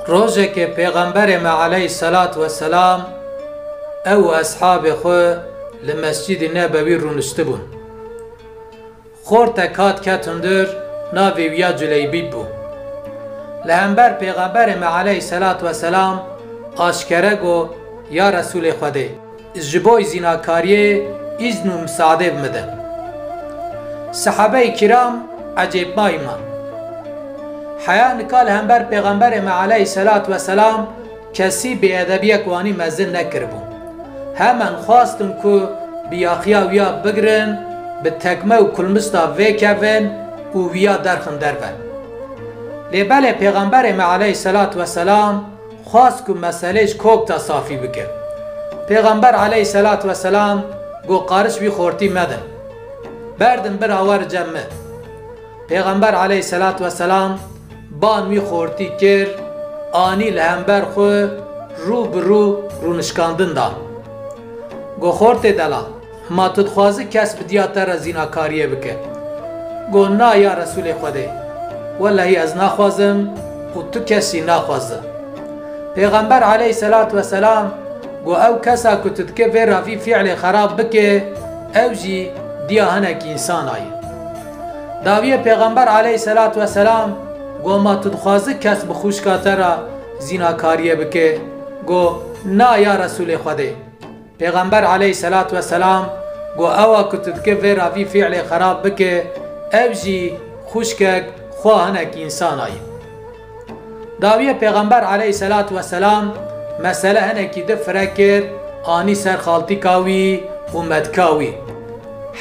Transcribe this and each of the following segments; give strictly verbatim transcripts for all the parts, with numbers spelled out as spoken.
Rojekê Pêxemberê me aleyhisselat vesselam ew û eshabê xwe li Mescîdî Nebewî rûniştibûn. Xortek hat ket hundir, navê wî ya Culeybîb bû. Li hember Pêxemberê me aleyhisselat vesselam aşkere got, Ya Resûlê Xwedê, ji bo zînakariyê îzn û misadê bi min de. Sehabeyê kiram ecêbmayî man. Heya nika li hember Pêxemberê me aleyhisselat vesselam kesî bêedebiyek wanî mezin nekiribû. Hemen xwastin ku bi yaxiya wî ya bigirin, bi tekme û kulmista vêkevin û wî ya derxin derve. Lê belê Pêxemberê me aleyhisselat vesselam xwast ku meselê ji kokta safî bike. Pêxember aleyhisselat vesselam got, Qariş vî xortî medin. Berdin bira wer cem min. Pêxember aleyhisselat vesselam ban wî xortî kir, anî li hember xwe rû bi rû rûnişkandin da. Got, Xortê delal, ma tu dixwazî kes bi diya te re zînakariyê bike? Got, Na ya Resûlê Xwedê, welehî ez naxwazim û tu kes jî naxwaze. Pêxember aleyhisselat vesselam got, Ew kesa ku tu dike vê re vî fiilê xerab bike, ew jî diya hinek însana ye. Dawiyê Pêxember aleyhisselat vesselam got, Ma tu dixwazî kes bi xwişka te re zînakariyê bike? Got, Na ya Resûlê Xwedê. Pêxember aleyhisselat vesselam got, Ewa ku tu dike vê re vî fiilê xerab bike, ew jî xwişkek xwe hinek însana ye. Dawiyê Pêxember aleyhisselat vesselam mesele hinekî di fire kir, anî ser xaltîka wî û medka wî.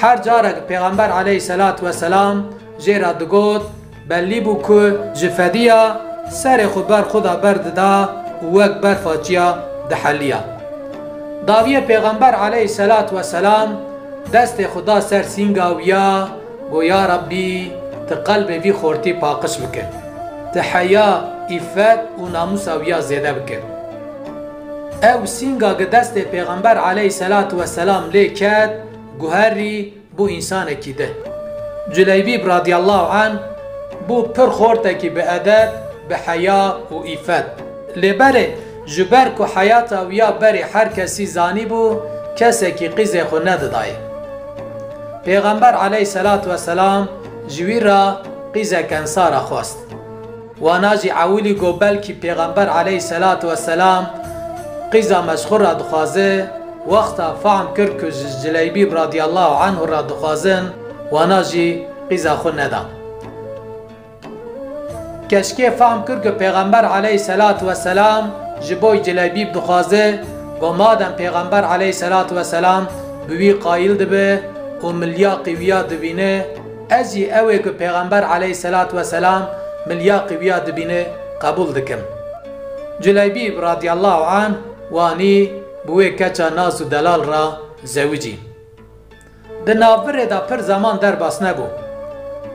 Her carek Pêxember aleyhisselat vesselam jê re digot, bellî bû ku ji fediya serê xwe ber xwe de berdida û wek berfa çiya diheliya. Dawiyê Pêxember aleyhisselat vesselam destê xwe da ser sînga wî ya, got, Ya Rabbî, tu qelbê vî xortî paqij bike. Tu heya, îffet û namûsa wî ya zêde bike. Ew sînga ku destê Pêxember aleyhisselat vesselam lê ket, guherî bû însanekî di. Culeybîb radiyallahu anh bû pir xortekî bi edeb, bi heya û îffet. Lê belê ji ber ku heyata wî ya berê her kesî zanîbû, kesekî qîzê xwe nedidayê. Pêxember aleyhisselat vesselam ji wî re qîzek ensara xwest. Wana jî ewilî got, Belkî Pêxember aleyhisselat vesselam qîza me ji xwe re dixwaze, wexta fehm kir ku ji Cileybîb radiyallahu anhu re dixwazin, wana jî qîza xwe neda. Keşkê fehm kir ku Pêxember aleyhisselat vesselam ji bo Cileybîb dixwaze, got, Madem Pêxember aleyhisselat vesselam bi wî qayîl dibe û milyaqî wî ya dibîne, ez jî ew ê ku Pêxember aleyhisselat vesselam milyaqî wî ya dibîne qebûl dikim. Culeybîb radiyallahu anh wanî bi wê keça nas û delal re zewicî. Di navbirê de pir zeman derbas nebû.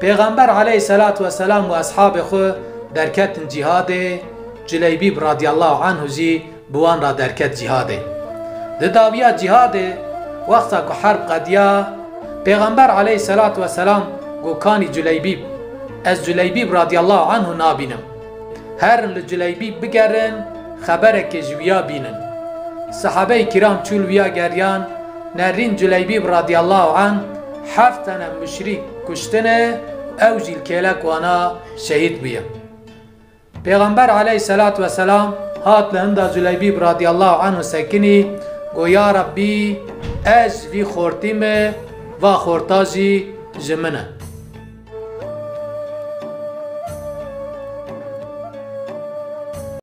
Pêxember aleyhisselat vesselam û eshabê xwe derketin cîhadê, Culeybîb radiyallahu anhu jî bi wan re derket cîhadê. Di dawiya cîhadê, wexta ku herb qediya, Pêxember aleyhisselat vesselam got, Kanî Culeybîb, ez Culeybîb radiyallahu anhu nabînim. Herin li Culeybîb bigerin, xeberekê ji wî ya bînin. Sehabeyê kiram çû li wî ya geriyan, nerîn Culeybîb radiyallahu anh heft tene muşrîk kuştine, ew jî li kêlek wana şehîd bûye. Pêxember aleyhisselat vesselam hat li hinda Culeybîb radiyallahu anhu sekinî, got, Ya Rabbî, ez ji vî xortî me, va xorta jî ji min e.